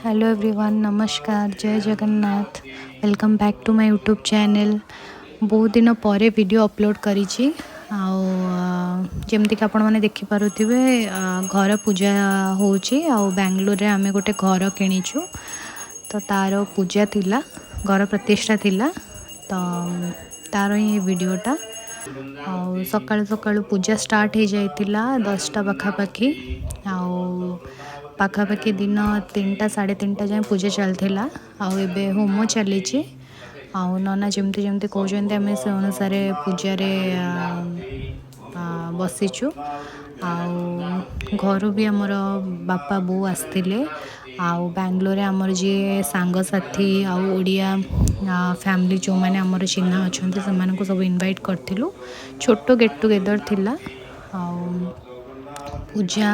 Hello everyone, ନମସ୍କାର, ଜୟ Jagannath. Welcome back to my YouTube channel. ବହୁତ ଦିନ ପରେ ଭିଡ଼ିଓ ଅପଲୋଡ଼ କରିଛି। ଆଉ ଯେମିତିକି ଆପଣମାନେ ଦେଖିପାରୁଥିବେ, ଘର ପୂଜା ହେଉଛି। ଆଉ ବାଙ୍ଗାଲୋରରେ ଆମେ ଗୋଟେ ଘର କିଣିଛୁ, ତ ତା'ର ପୂଜା ଥିଲା, ଘର ପ୍ରତିଷ୍ଠା ଥିଲା, ତ ତା'ର ହିଁ ଏ ଭିଡ଼ିଓଟା। ଆଉ ସକାଳୁ ସକାଳୁ ପୂଜା ଷ୍ଟାର୍ଟ ହେଇଯାଇଥିଲା 10ଟା ପାଖାପାଖି। ଆଉ ପାଖାପାଖି ଦିନ 3ଟା 3:30 ଯାଏଁ ପୂଜା ଚାଲିଥିଲା। ଆଉ ଏବେ ହୋମ ଚାଲିଛି। ଆଉ ନନା ଯେମିତି ଯେମିତି କହୁଛନ୍ତି, ଆମେ ସେ ଅନୁସାରେ ପୂଜାରେ ବସିଛୁ। ଆଉ ଘରୁ ବି ଆମର ବାପା ବୋଉ ଆସିଥିଲେ। ଆଉ ବାଙ୍ଗାଲୋରରେ ଆମର ଯିଏ ସାଙ୍ଗସାଥି ଆଉ ଓଡ଼ିଆ ଫ୍ୟାମିଲି, ଯେଉଁମାନେ ଆମର ଚିହ୍ନା ଅଛନ୍ତି, ସେମାନଙ୍କୁ ସବୁ ଇନଭାଇଟ୍ କରିଥିଲୁ। ଛୋଟ ଗେଟ୍ ଟୁଗେଦର୍ ଥିଲା। ଆଉ ପୂଜା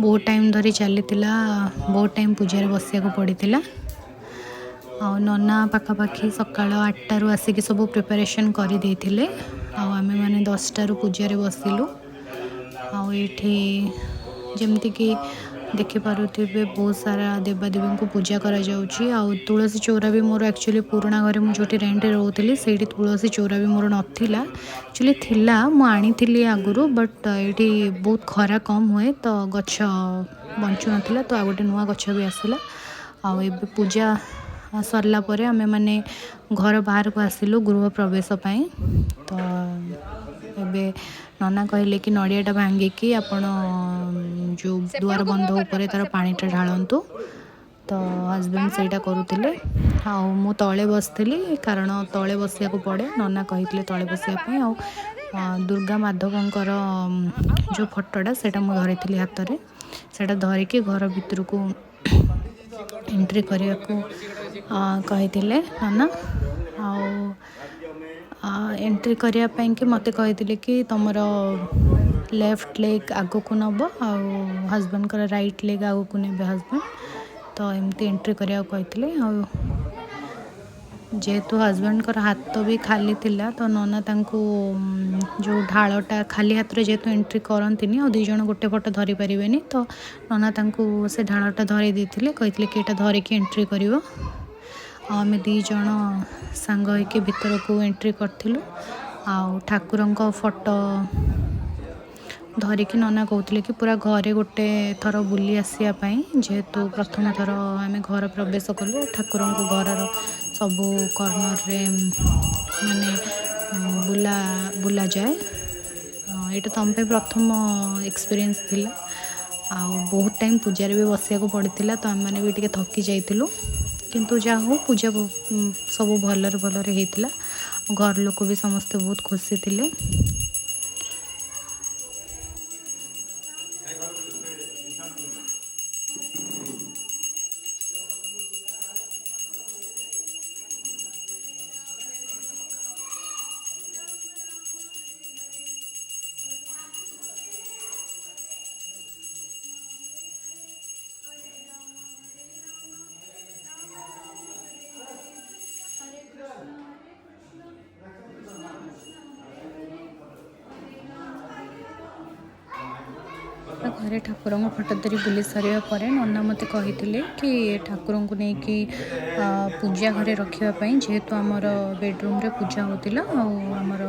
ବହୁତ ଟାଇମ୍ ଧରି ଚାଲିଥିଲା, ବହୁତ ଟାଇମ୍ ପୂଜାରେ ବସିବାକୁ ପଡ଼ିଥିଲା। ଆଉ ନନା ପାଖାପାଖି ସକାଳ 8ଟାରୁ ଆସିକି ସବୁ ପ୍ରିପାରେସନ୍ କରିଦେଇଥିଲେ। ଆଉ ଆମେମାନେ 10ଟାରୁ ପୂଜାରେ ବସିଲୁ। ଆଉ ଏଇଠି ଯେମିତିକି ଦେଖିପାରୁଥିବେ, ବହୁତ ସାରା ଦେବାଦେବୀଙ୍କୁ ପୂଜା କରାଯାଉଛି। ଆଉ ତୁଳସୀ ଚଉରା ବି ମୋର ଆକ୍ଚୁଆଲି ପୁରୁଣା ଘରେ, ମୁଁ ଯେଉଁଠି ରେଣ୍ଟରେ ରହୁଥିଲି, ସେଇଠି ତୁଳସୀ ଚଉରା ବି ମୋର ନଥିଲା। ଆକ୍ଚୁଆଲି ଥିଲା, ମୁଁ ଆଣିଥିଲି ଆଗରୁ, ବଟ୍ ଏଇଠି ବହୁତ ଖରା କମ୍ ହୁଏ, ତ ଗଛ ବଞ୍ଚୁନଥିଲା। ତ ଆଉ ଗୋଟେ ନୂଆ ଗଛ ବି ଆସିଲା। ଆଉ ଏବେ ପୂଜା ସରିଲା ପରେ ଆମେମାନେ ଘର ବାହାରକୁ ଆସିଲୁ ଗୃହ ପ୍ରବେଶ ପାଇଁ। ତ ଏବେ ନନା କହିଲେ କି ନଡ଼ିଆଟା ଭାଙ୍ଗିକି ଆପଣ ଯେଉଁ ଦୁଆର ବନ୍ଧ ଉପରେ ତା'ର ପାଣିଟା ଢାଳନ୍ତୁ। ତ ହଜବେଣ୍ଡ ସେଇଟା କରୁଥିଲେ ଆଉ ମୁଁ ତଳେ ବସିଥିଲି, କାରଣ ତଳେ ବସିବାକୁ ପଡ଼େ, ନନା କହିଥିଲେ ତଳେ ବସିବା ପାଇଁ। ଆଉ ଦୁର୍ଗା ମାଧବଙ୍କର ଯେଉଁ ଫଟୋଟା, ସେଇଟା ମୁଁ ଧରିଥିଲି ହାତରେ। ସେଇଟା ଧରିକି ଘର ଭିତରକୁ ଏଣ୍ଟ୍ରି କରିବାକୁ କହିଥିଲେ ନନା। ଆଉ ଏଣ୍ଟ୍ରି କରିବା ପାଇଁକି ମୋତେ କହିଥିଲେ କି ତୁମର ଲେଫ୍ଟ ଲେଗ୍ ଆଗକୁ ନେବ ଆଉ ହଜବେଣ୍ଡଙ୍କର ରାଇଟ୍ ଲେଗ୍ ଆଗକୁ ନେବେ ହଜବେଣ୍ଡ। ତ ଏମିତି ଏଣ୍ଟ୍ରି କରିବାକୁ କହିଥିଲେ। ଆଉ ଯେହେତୁ ହଜବେଣ୍ଡଙ୍କର ହାତ ବି ଖାଲି ଥିଲା, ତ ନନା ତାଙ୍କୁ ଯେଉଁ ଢାଳଟା, ଖାଲି ହାତରେ ଯେହେତୁ ଏଣ୍ଟ୍ରି କରନ୍ତିନି ଆଉ ଦୁଇ ଜଣ ଗୋଟେ ଫଟୋ ଧରିପାରିବେନି, ତ ନନା ତାଙ୍କୁ ସେ ଢାଳଟା ଧରେଇ ଦେଇଥିଲେ, କହିଥିଲେ କି ଏଇଟା ଧରିକି ଏଣ୍ଟ୍ରି କରିବ। ଆଉ ଆମେ ଦୁଇ ଜଣ ସାଙ୍ଗ ହେଇକି ଭିତରକୁ ଏଣ୍ଟ୍ରି କରିଥିଲୁ। ଆଉ ଠାକୁରଙ୍କ ଫଟୋ ଧରିକି ନନା କହୁଥିଲେ କି ପୁରା ଘରେ ଗୋଟେ ଥର ବୁଲି ଆସିବା ପାଇଁ, ଯେହେତୁ ପ୍ରଥମ ଥର ଆମେ ଘର ପ୍ରବେଶ କଲୁ। ଠାକୁରଙ୍କୁ ଘରର ସବୁ କର୍ଣ୍ଣରରେ ମାନେ ବୁଲାଯାଏ। ଏଇଟା ତମ ପାଇଁ ପ୍ରଥମ ଏକ୍ସପିରିଏନ୍ସ ଥିଲା। ଆଉ ବହୁତ ଟାଇମ୍ ପୂଜାରେ ବି ବସିବାକୁ ପଡ଼ିଥିଲା, ତ ଆମେମାନେ ବି ଟିକେ ଥକି ଯାଇଥିଲୁ। କିନ୍ତୁ ଯାହା ହଉ, ପୂଜା ସବୁ ଭଲରେ ଭଲରେ ହେଇଥିଲା। ଘର ଲୋକ ବି ସମସ୍ତେ ବହୁତ ଖୁସି ଥିଲେ। ଘରେ ଠାକୁରଙ୍କ ଫଟୋ ଧରି ବୁଲି ସାରିବା ପରେ ନନା ମୋତେ କହିଥିଲେ କି ଠାକୁରଙ୍କୁ ନେଇକି ପୂଜା ଘରେ ରଖିବା ପାଇଁ, ଯେହେତୁ ଆମର ବେଡ଼ରୁମ୍ରେ ପୂଜା ହେଉଥିଲା ଆଉ ଆମର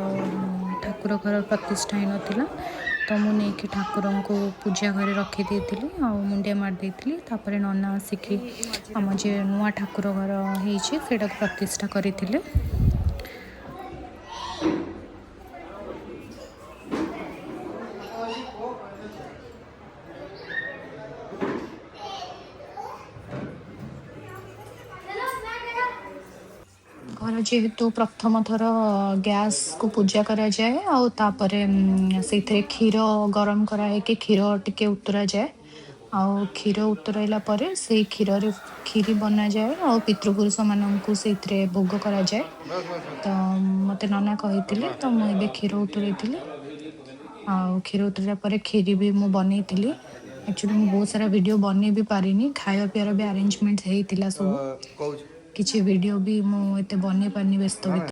ଠାକୁର ଘର ପ୍ରତିଷ୍ଠା ହେଇନଥିଲା। ତ ମୁଁ ନେଇକି ଠାକୁରଙ୍କୁ ପୂଜା ଘରେ ରଖିଦେଇଥିଲି ଆଉ ମୁଣ୍ଡିଆ ମାରି ଦେଇଥିଲି। ତାପରେ ନନା ଆସିକି ଆମ ଯେ ନୂଆ ଠାକୁର ଘର ହେଇଛି, ସେଇଟାକୁ ପ୍ରତିଷ୍ଠା କରିଥିଲେ। ଘର ଯେହେତୁ ପ୍ରଥମ ଥର ଗ୍ୟାସ୍କୁ ପୂଜା କରାଯାଏ ଆଉ ତାପରେ ସେଇଥିରେ କ୍ଷୀର ଗରମ କରାହେଇକି କ୍ଷୀର ଟିକେ ଉତୁରାଯାଏ। ଆଉ କ୍ଷୀର ଉତୁରାଇଲା ପରେ ସେଇ କ୍ଷୀରରେ କ୍ଷୀରି ବନାଯାଏ ଆଉ ପିତୃପୁରୁଷମାନଙ୍କୁ ସେଇଥିରେ ଭୋଗ କରାଯାଏ। ତ ମୋତେ ନନା କହିଥିଲେ, ତ ମୁଁ ଏବେ କ୍ଷୀର ଉତୁରେଇଥିଲି। ଆଉ କ୍ଷୀର ଉତୁରିଲା ପରେ କ୍ଷୀରି ବି ମୁଁ ବନେଇଥିଲି। ଆକ୍ଚୁଆଲି ମୁଁ ବହୁତ ସାରା ଭିଡ଼ିଓ ବନେଇ ବି ପାରିନି। ଖାଇବା ପିଇବାର ବି ଆରେଞ୍ଜମେଣ୍ଟ ହେଇଥିଲା ସବୁ। କହୁଛି। କିଛି ଭିଡ଼ିଓ ବି ମୁଁ ଏତେ ବନେଇ ପାରିନି ବ୍ୟସ୍ତ ଭିତରେ।